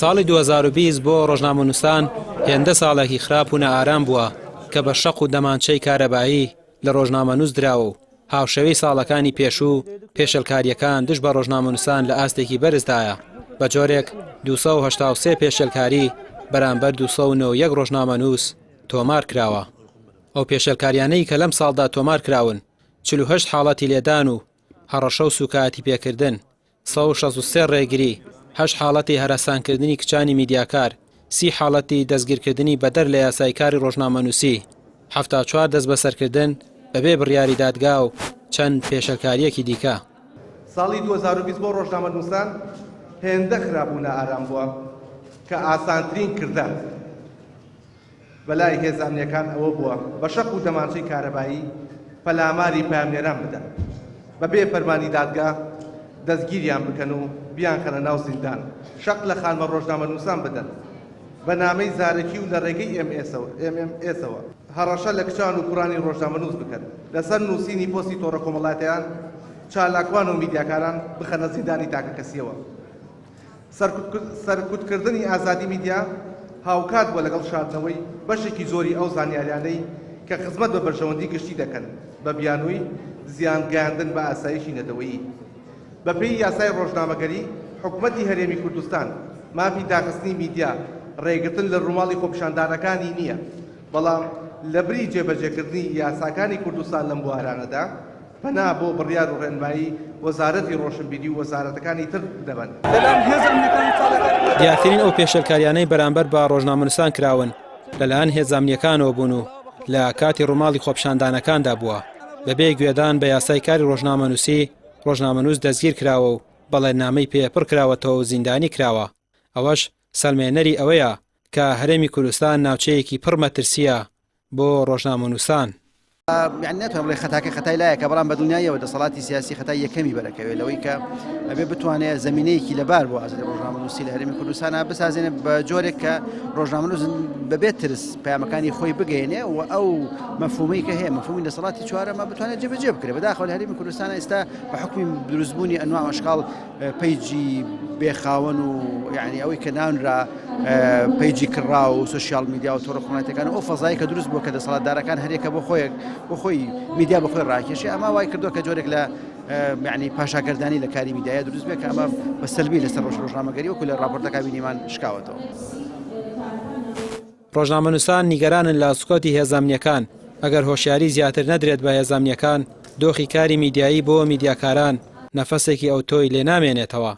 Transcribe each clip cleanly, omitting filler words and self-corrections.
ساڵی 2020 بۆ ڕۆژنامەنووسان هێندە ساڵێکی خراپ و نائارام بووە کە بە شەق و دەمانچەی کارەبایی لە ڕۆژنامەنووس دراوە و هاوشێوەی ساڵەکانی پێشوو پێشێلکارییەکان دژ بە ڕۆژنامەنووسان لە ئاستێکی بەرزدایە، بە جۆرێک 283 پێشێلکاری بەرامبەر 291 ڕۆژنامەنووس تۆمار کراوە. ئەو پێشێلکاریانەی کە لەم ساڵدا تۆمار کراون 48 حاڵەتی لێدان و هەڕەشە و سوکایەتی پێکردن، 163 ڕێگری، هەشت حاڵەتی هەراسانکردنی کچانی میدیاکار، سی حاڵەتی دەستگیرکردنی بەدەر لە یاسای کاری ڕۆژنامەنووسی، 74 دەستبەسەرکردن بەبێ بڕیاری دادگا و چەند پێشێلکارییەکی دیکە. ساڵی 2020 بۆ ڕۆژنامەنووسان هێندە خراپ و نائارام بووە کە ئاسانترین کردار بەلای هێزە ئەمنیەکان ئەوە بووە بە شەق و دەمانچەی کارەبایی پەلاماری پەیامنێران بدەن، بە بێ فەرمانی دادگا دەستگیریان بکەن و بیانخەنە ناو زیندان، شەق لە خانمە ڕۆژنامەنووسان بدەن، بە نامەی زارەکی و لە ڕێگەی ئێم ئێم ئێسەوە هەڕەشە لە کچان و کوڕانی ڕۆژنامەنووس بکەن، لەسەر نووسینی پۆستی تۆڕە کۆمەڵاتیان چالاکوان و میدیاکاران بخەنە زیندانی تاکەکەسیەوە. سەرکوتکردنی ئازادی میدیا هاوکات بووە لەگەڵ شاردنەوەی بەشێکی زۆری ئەو زانیاریانەی کە خزمەت بە بەرژەوەندی گشتی دەکەن بە بیانووی زیان گەیاندن بە ئاسایشی نەتەوەیی. بەپێی یاسای ڕۆژنامەگەری، حکومەتی هەرێمی کوردستان مافی داخستنی میدیا، ڕێگرتن لە ڕووماڵی خۆپیشاندانەکانی نییە، بەڵام لەبری جێبەجێکردنی یاساکانی کوردستان لەم بوارانەدا، پەنا بۆ بڕیار و ڕێنمایی وەزارەتی ڕۆشنبیری و وەزارەتەکانی تر دەبەن. دیارترین ئەو پێشێلکاریانەی بەرامبەر بە ڕۆژنامەنووسان کراون لەلایەن هێزە ئەمنییەکانەوە بوون و لە کاتی ڕووماڵی خۆپیشاندانەکاندا بووە، بەبێ گوێدان بە یاسای کاری ڕۆژنامەنووسی، ڕۆژنامەنووس دەستگیر کراوە و بەڵێننامەی پێ پڕکراوەتەوە و زیندانی کراوە، ئەوەش سەلمێنەری ئەوەیە کە هەرێمی کوردستان ناوچەیەکی پڕ مەترسییە بۆ ڕۆژنامەنووسان. یانی ناتوانم بڵێ خەتاکە خەتای لایەکە بەڵام بە دڵنیاییەوە دەسەڵاتی سیاسی خەتای یەکەمی بەرەکەوێت لەوەی کە ئەبێ بتوانێت زمینەیەکی لەبار بۆ ئازادی ڕۆژنامەنووسی لە هەرێمی کوردستانە بسازێنێ بە جۆرێک کە ڕۆژنامەنووس بەبێ ترس پەیامەکانی خۆی بگەێنێ و ئەو مەفهومی کە هەیە مەفهومی دەسەڵاتی چوارەمە بتوانێت جێبەجێ بکرێت بەداخەوە لە هەرێمی کوردستان ئێستا بە حکومی دروستبوونی ئەنواع ئەشکاڵ پەیجی بێ خاوەن و یعنی ئەوەی کە ناونرا پەیجی کڕا و سوسیال میدیا و تۆڕە کۆمەڵایەتیەکان و ئەو فەزای کە دروست بووە کە دەسەڵاتدارەکان هەرێکە بۆ خۆیەک بۆ خۆی میدیا بە خۆی ڕاکێشی ئەمە وای کردووە کە جۆرێک لە یعنی پاشاگەردانی لە کاری میدیایە دروست بێت کە ئەمە بە سەلبی لەسەر ڕۆژ ڕۆژنامەگەری وەکو لە ڕاپۆرتەکە بینیمان شکاوەتەوە. ڕۆژنامەنووسان نیگەرانن لە سکۆتی هێزە ئەمنییەکان، ئەگەر هۆشیاری زیاتر نەدرێت بە هێزە ئەمنییەکان، دۆخی کاری میدیایی بۆ میدیاکاران نەفەسێکی ئەوتۆی لێ نامێنێتەوە.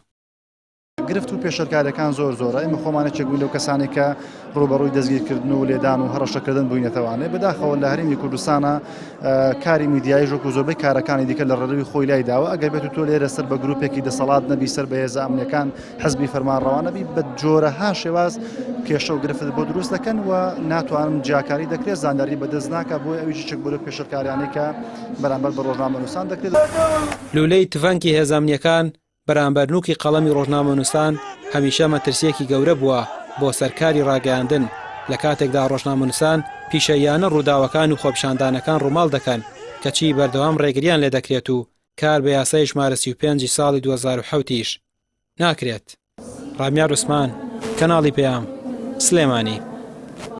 گرفت و پێشێلکارییەکان زۆر زۆرە، ئێمە خۆمان یەکێک بووین لەو کەسانەی کە ڕووبەڕووی دەستگیرکردن و لێدان و هەڕەشەکردن بووینەتەوانێ، بەداخەوە لە هەرێمی کوردستانا کاری میدیاییش وەکو زۆربەی کارەکانی دیکە لە ڕێڕەوی خۆی لایداوە، ئەگەر بێت و تۆ لێرە سەر بە گروپێکی دەسەڵات نەبی، سەر بە هێزە ئەمنییەکان حزبی فەرمانڕەوا نەبی بە جۆرەها شێواز کێشە و گرفت بۆ دروست دەکەن و ناتوانن جیاکاری دەکرێت زانیاری بەدەست ناکە بۆی ئەویش چک بۆ پێشەکاریانەی کە بەرامبەر بە ڕۆژنامەنووسان دەکرێت. لولەی تفەنگی هێزە ئەمنییەکان بەرامبەر نوکی قەڵەمی ڕۆژنامەنووسان هەمیشە مەترسییەکی گەورە بووە بۆ سەر کاری ڕاگەیاندن، لە کاتێکدا ڕۆژنامەنووسان پیشەییانە ڕووداوەکان و خۆپیشاندانەکان ڕووماڵ دەکەن، کەچی بەردەوام ڕێگرییان لێدەکرێت و کار بە یاسای ژمارە 35 ی ساڵی 2007 یش ناکرێت. ڕامیار عوسمان، کەناڵی پەیام، سلێمانی.